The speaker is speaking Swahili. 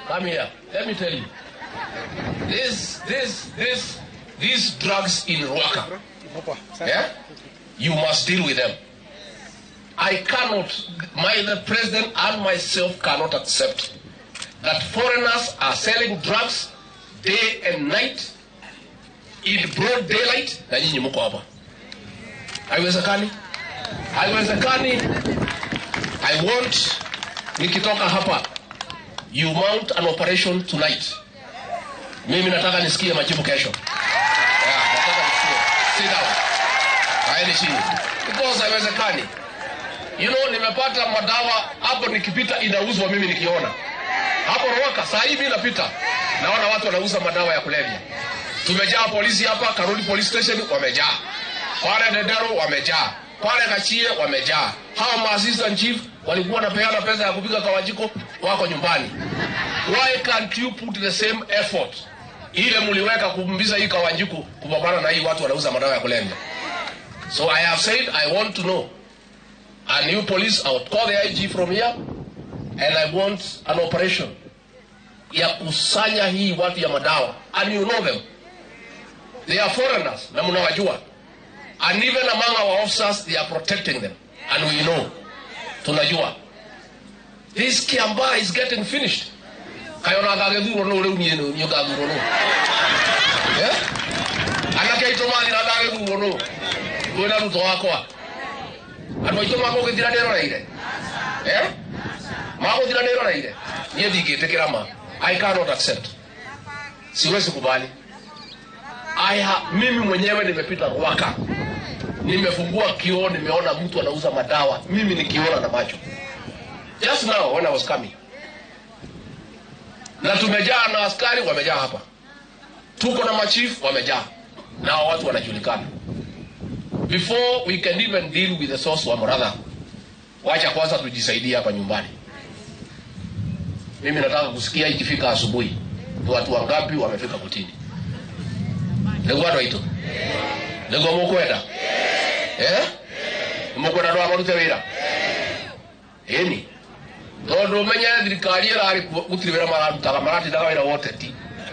Come here. Let me tell you. These drugs in Ruaka, yeah? You must deal with them. I cannot, the president and myself cannot accept that foreigners are selling drugs day and night in broad daylight, na nyinyi mko hapa. Haiwezekani. Haiwezekani. I want, nikitoka hapa, you mount an operation tonight. Mimi nataka nisikie majibu kesho. Yeah, nataka nisikie. Sit down. Kaeni chini. Because haiwezekani. Nimepata madawa hapo nikipita inauzwa mimi nikiona. Hapo Ruaka saa hii mimi napita. Naona watu wanauza madawa ya kulevya. Tumejaa polisi hapa, Karuri Police Station wamejaa. Pale Ndenderu wamejaa. Pale Gachie wamejaa. Hawa ma assistant chief walikuwa wanapeana pesa ya kupika Kawanjiku, wako nyumbani. Why can't you put the same effort ile mliweka kumbiza hii Kawanjiku kupambana na hii watu wanauza madawa ya kulevya? So I have said I want to know. A new police, I would call the IG from here, and I want an operation ya kusanya hii watu ya madawa. And you know them. They are foreigners, na mnawajua. And even among our officers, they are protecting them. And we know. Tunajua. This Kiambaa is getting finished. Kayona gagethurwo no riu nie ni ngathurwo no. Yeah? Anake aitũ mathira ndagĩthurwo no. Kwĩna Ruto wakwa. Andũ aitũ magũgĩthira ndĩroreire. Eh? Magũthira ndĩroreire. Niĩ ndingĩtĩkĩra ma. I cannot accept. Siwezi kubali. Mimi mwenyewe nimepita Ruaka. Nimefungua kioo, nimeona mtu anauza madawa. Mimi nikiona na macho. Just now when I was coming. Na tumejaa na askari wamejaa hapa. Tuko na machief wamejaa. Na watu wanajulikana. Before we can even deal with the source wa Muratha, wacha kwanza tujisaidie hapa nyumbani. Mimi nataka kusikia ikifika asubuhi ni watu wangapi wamefika kotini. Niguo andũ aitũ? Niguo mũkwenda? Eh? Mũkwenda andũ aya marute wĩra? Ĩni. Tondũ menye thirikari ĩrarĩ kuo gũtirĩ wĩra mararutaga, maratindaga wĩra wa ũteti.